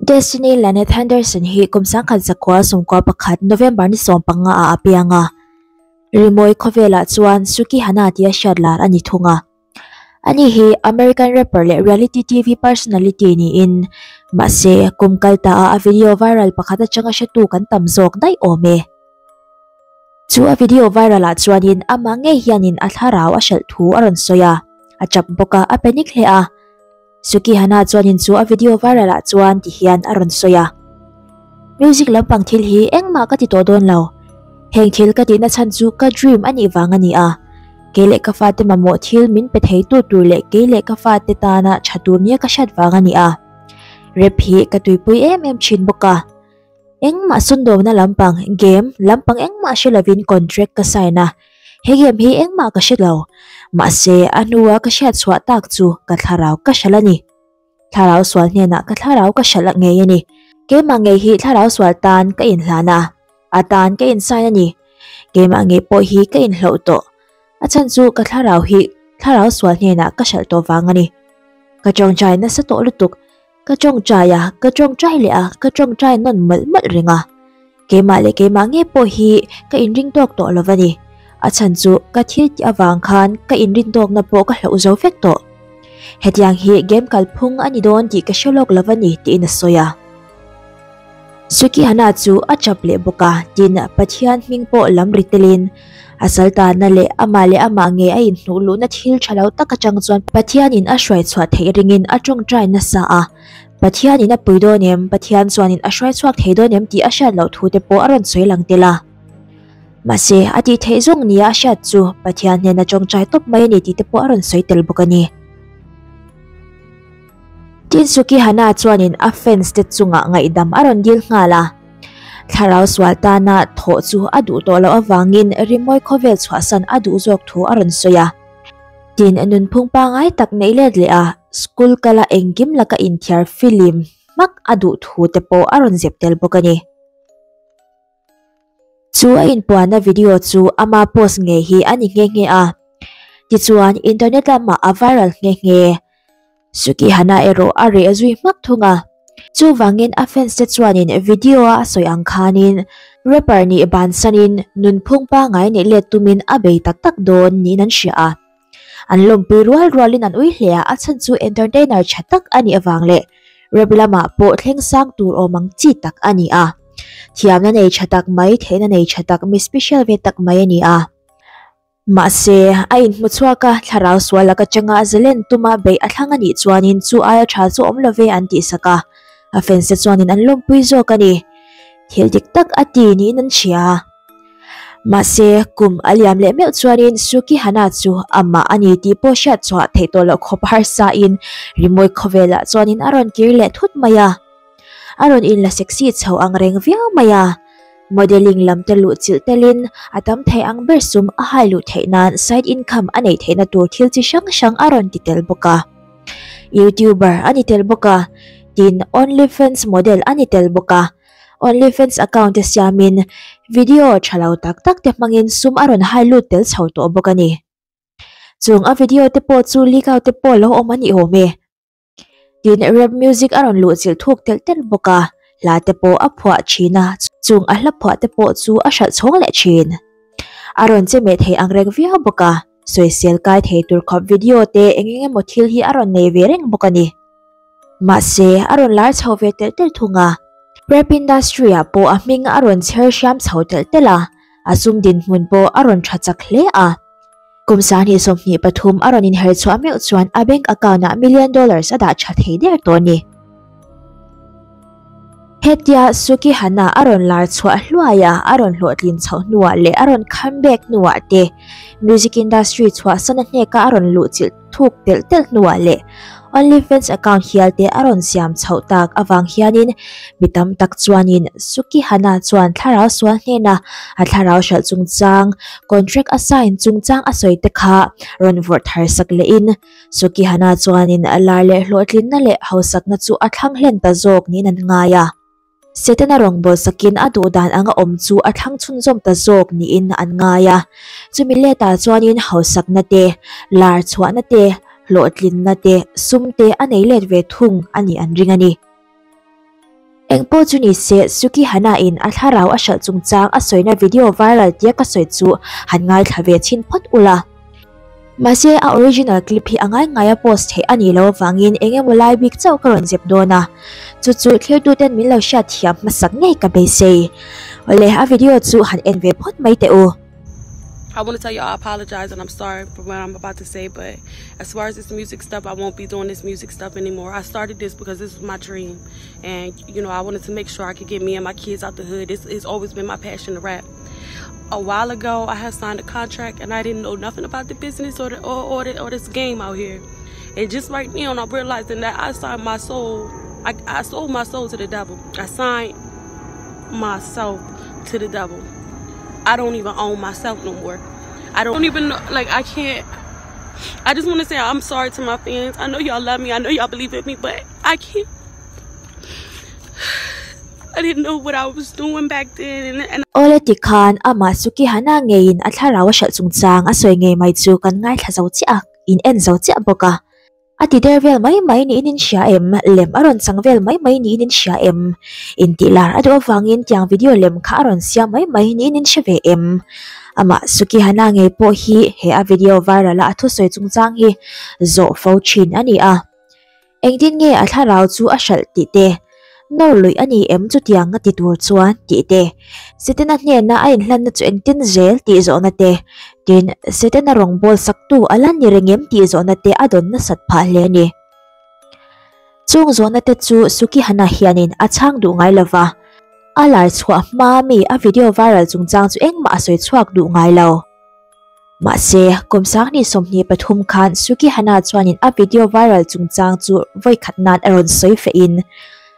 Destiny Lanette Henderson hi kum 1991 November ni 15 ah a piang a. Rimawi khawvelah chuan Suki Hana tia hriat lar a ni thung a. Ani hi American rapper leh reality TV personality niin, mahse kum kal ta a a video viral pakhat atanga hretu kan tam zawk daih awm e. Chu a video viral ah chuanin amah ngei hianin a thlarau a hralh thu a rawn sawi a, a tap bawk a, a panic hle a. Suki Hana chuanin chu a video viral ah chuan ti hian a rawn sawi a, Music lampang thil hi engmah ka ti tawh dawn lo. Heng thil ka tihna chhan chu ka dream a nih vang a ni a. Kei leh ka fate mamawh thil min pe thei tu tur leh kei leh ka fate tana tha tur nia ka hriat vang a ni a. Rap hi ka tuipui em em thin bawk a. Engmah sundawmna lampang, game, lampang engmah hre lovin contract ka sign a, he game hi engmah ka hre lo. Mahse, a hnua ka hriat chhuah tak chu ka thlarau ka hralh a ni. Thlarau sual hnenah ka thlarau ka hralh ngei a ni. Keimah ngei hi thlarau sual tan ka inhlan a, a tan ka insign a ni. Keimah ngei pawh hi ka inhloh tawh. A chhan chu ka thlarau hi thlarau sual hnenah ka hralh tawh vang a ni. Ka tawngtai nasa tawh lutuk. Ka tawngtai a, ka tawngtai leh a, ka tawngtai nawn mawlh mawlh reng a. Keimah leh keimah nge pawh hi ka inring tawk tawh lo va ni. A chhan chu ka thil tih avang khan ka inrin tawkna pawh ka hloh zo vek tawh. Hetiang hi game kalphung a ni dawn tih ka hre lawk lo va ni tiin a sawi a. Sukihana chu a chap leh bawk a, tin Pathian hming pawh lam ri telin a saltana leh amah leh amah nge a inhnuh luhna thil tha lo tak atang chuan Pathianin a hruai chhuah theih ringin a tawngtai nasa a. Pathianin a pui dawn em, Pathian chuanin a hruai chhuak thei dawn em tih a hriat loh thu te pawh a rawn sawi lang tel a. Mahse, a tih theih zawng nia a hriat chu Pathian hnena tawngtai tawp mai a ni tih te pawh a rawn sawi tel bawk a ni. Tin Suki Hana chuanin a fans te chungah ngaihdam a rawn dil nghal a. Thlarau sual tana thawh chu a duh tawh loh avangin rimawi khawvel chhuahsan a duh zawk thu a rawn sawi a. Tin nunphung pangai tak neih let leh a, school kala engkim laka inthiar film hmak a duh thu te pawh a rawn zep tel bawk a ni. Chu a inpuanna video chu ama post ngei hi a ni nghe nghe a. Tichuan internet lamah a viral nghe nghe. Suki Hana erawh a reh zui hmak thung a. Chuvangin a fans te chuanin video a a sawi ang khanin rapper nih bansanin nunphung pangai neih let tumin a bei tak tak dawn niin an hria a. An lawmpui rual rualin an ui hle a, a chhan chu entertainer tha tak a nih avang leh rap lamah pawh thleng sang tur awm ang chi tak a ni a. Thiamna nei tha tak mai, theihna nei tha tak, mi special ve tak mai a ni a. Mahse, a inhmu chhuak a, thlarau sual laka changa zalen tuma beih a thlang a nih chuanin chu aia tha chu awm lo ve an tihsak a, a fans te chuanin an lawmpui zawk a ni. Thil dik tak a ti niin an hria. Mahse, kum a liam leh meuh chuanin Suki Hana chu amah a ni tih pawh hriat chhuah theih tawh loh khawp harsa in rimawi khawvelah chuanin a rawn kir leh thut mai a. A rawn inla sexy chho ang reng viau mai a. Modelling lam te luh chilh telin a tam thei ang ber sum a hai luh theih nan side income a neih theihna tur thil chi hrang hrang a rawn ti tel bawk a. YouTuber a ni tel bawk a, tin OnlyFans model a ni tel bawk a. OnlyFans account te siamin video tha lo tak tak te hmangin sum a rawn hai lut tel chho tawh bawk a ni. Chung a video te pawh chu leak out te pawh lo awm a ni awm e. Tin rap music a rawn luh chilh thuk telh telh bawk a, hla te pawh a phuah thin a, chung a hla phuah te pawh chu a hralh chhawng leh thin. A rawn che meh thei ang reng viau bawk a, sawisel kai thei tur khawp video te eng eng emaw thil hi a rawn nei ve reng bawk a ni. Mahse, a rawn lar chho ve telh telh thung a, rap industry ah pawh a hming a rawn chher hriam chho telh telh a, a sum dinhmun pawh a rawn tha chak hle a. Kum 2023 a rawn inher chhuah meuh chuan a bank account ah million dollars a dah tha thei der tawh a ni. Hetia Suki Hana a rawn lar chhuah hluai a, a rawn hlawhtlin chhoh hnuah leh a rawn comeback hnuah te, music industry chhuahsan a hneka a rawn luhchilh thuk telh telh hnuah leh OnlyFans account hial te a rawn siam chhoh tak avang hianin mi tam tak chuanin Suki Hana chuan thlarau sual hnena a thlarau hralh chungchang contract a sign chungchang a sawi te kha rawn vawrh thar sak lehin Suki Hana chuanin lar leh hlawhtlinna leh hausakna chu a thlang hlen ta zawk niin an ngai a. Setana rawngbâwl sakin a duh dan anga awm chu a thlang chhunzawm ta zawk niin an ngai a. Chumi letah chuanin hausakna te, lar chhuahna te, hlawhtlinna te, sum te a nei let ve thung a nih an ring a ni. Engpawh chu ni se, Sukihana in a thlarau a hralh chungchang a sawina video viral tia ka sawi chu han ngaithla ve chhin phawt ula. Mahse, a original clip hi a ngai ngaia post theih a nih loh avangin eng emaw lai bik chauh ka rawn zep dawn a, chu chu thlirtuten min lo hriat thiam hmasak ngei ka beisei. Awle, a video chu han en ve phawt mai teh u. I want to tell y'all I apologize and I'm sorry for what I'm about to say, but as far as this music stuff, I won't be doing this music stuff anymore. I started this because this was my dream, and you know, I wanted to make sure I could get me and my kids out the hood. It's, it's always been my passion to rap. A while ago, I had signed a contract and I didn't know nothing about the business or the, or, or, the, or this game out here. And just right now, I'm realizing that I signed my soul. I, I sold my soul to the devil. I signed myself to the devil. I don't even own myself no more. I don't even know, like, I can't. I just want to say I'm sorry to my fans. I know y'all love me. I know y'all believe in me, but I can't. I didn't know what I was doing back then. And, and Awle tikhan amah Sukihana ngeiin a thlarau a hralh chungchang a sawi ngei mai chu kan ngaithla zo chiah a, in en zo chiah bawk a. A ti der vel mai mai niin in hria em? Lem a rawn chang vel mai mai niin in hria em? Intih lar a duh avangin tiang video lem kha a rawn siam mai mai niin in hre ve em? Amah Sukihana ngei pawh hi he a video viral a a thusawi chungchang hi zawh fo thin a ni a. Engtin nge a thlarau chu a hralh tih te, nawr luih a ni em chutiang a ti tur chuan tih te, Setana hnena a inhlanna chu engtin zel tih zawhna te, tin Setana rawngbâwl saktu a la ni reng em tih zawhna te a dawn nasat phah hle a ni. Chung zawhna te chu Sukihana hianin a chhang duh ngai lova, a lar chhuah hma mi a video viral chungchang chu engmah a sawi chhuak duh ngai lo. Mahse, kum 2023 khan Sukihana chuanin a video viral chungchang chu vawi khat nan a rawn sawi fehin,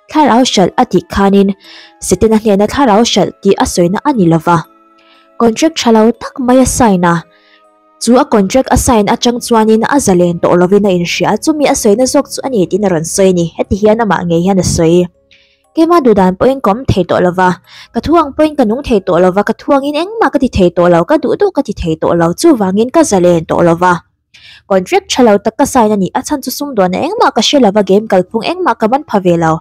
Thlarau hralh a tih khanin Setana hnena thlarau hralh tih a sawina a ni lova. Contract tha lo tak mai a sign a, chu a contract a sign atang chuanin a zalen tawh lovin a inhria a, chumi a sawina zawk chu a ni tiin a rawn sawi a ni. Heti hian amah ngei hian a sawi. Keimah duhdan pawhin ka awm thei tawh lova, ka thu ang pawhin ka nung thei tawh lova, ka thu angin engmah ka ti thei tawh lo, ka duh duh ka ti thei tawh lo, chuvangin ka zalen tawh lova. Contract tha lo tak ka sign a ni, a chhan chu sumdawnna engmah ka hre lova, game kalphung engmah ka man pha ve lo.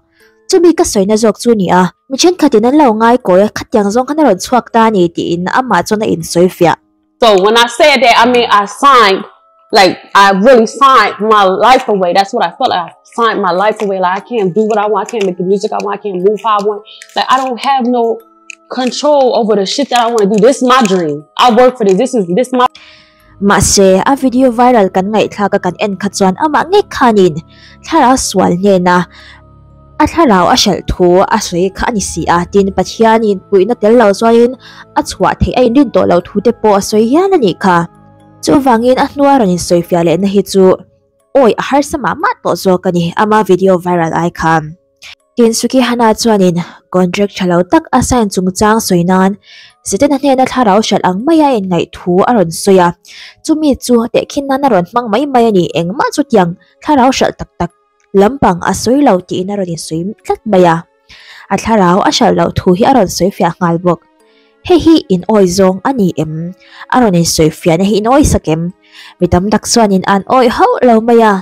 Chumi ka sawina zawk chu ni a, mi thenkhatin an lo ngai kawi a, khatiang zawng khan a rawn chhuak ta a ni tiin amah chuan a insawifiah. So when I said that, I mean I signed, like I really signed my life away. That's what I felt like. I signed my life away. Like I can't do what I want. I can't make the music I want. I can't move how I want. Like I don't have no control over the shit that I want to do. This is my dream. I work for this. This is this my Mahse, a video viral kan ngaihthlak a kan en kha chuan amah ngei khanin thlarau sual hnena A thlarau a hralh thu a sawi kha a ni si a, tin Pathianin puihna tel lo chuanin a chhuah theih a inrin tawh loh thu te pawh a sawi hial a nih kha. Chuvangin a hnua rawn insawifiah lehna hi chu awi a harsa mah mah tawh zawk a ni, ama video viral ai khan. Tin Sukihana chuanin contract tha lo tak a sign chungchang sawi nan Setana hnena thlarau hralh ang maia a inngaih thu a rawn sawi a, chumi chu tehkhin nan a rawn hmang mai mai a ni, engmah chutiang thlarau hralh tak tak Lampang a sawi lo tiin a rawn insawi tlat mai a, a thlarau a hralh loh thu hi a rawn sawi fiah nghal bawk. Hei hi in awi zawng a ni em? A rawn insawi fiahna hi in awi sak em? Mi tam tak chuanin an awi hauh lo mai a.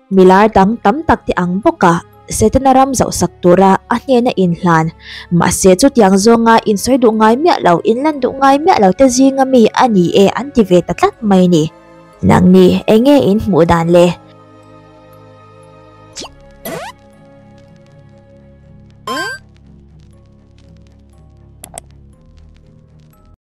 Milar dang tam tak te ang bawka Setana ram zauh sak tura a hnena inhlan, mahse chutiang zawnga insawi duh ngai miah lo, inlan duh ngai miah lo te zinga mi a ni e an ti ve ta tlat mai ni. Nangni, enge in hmuh dan le?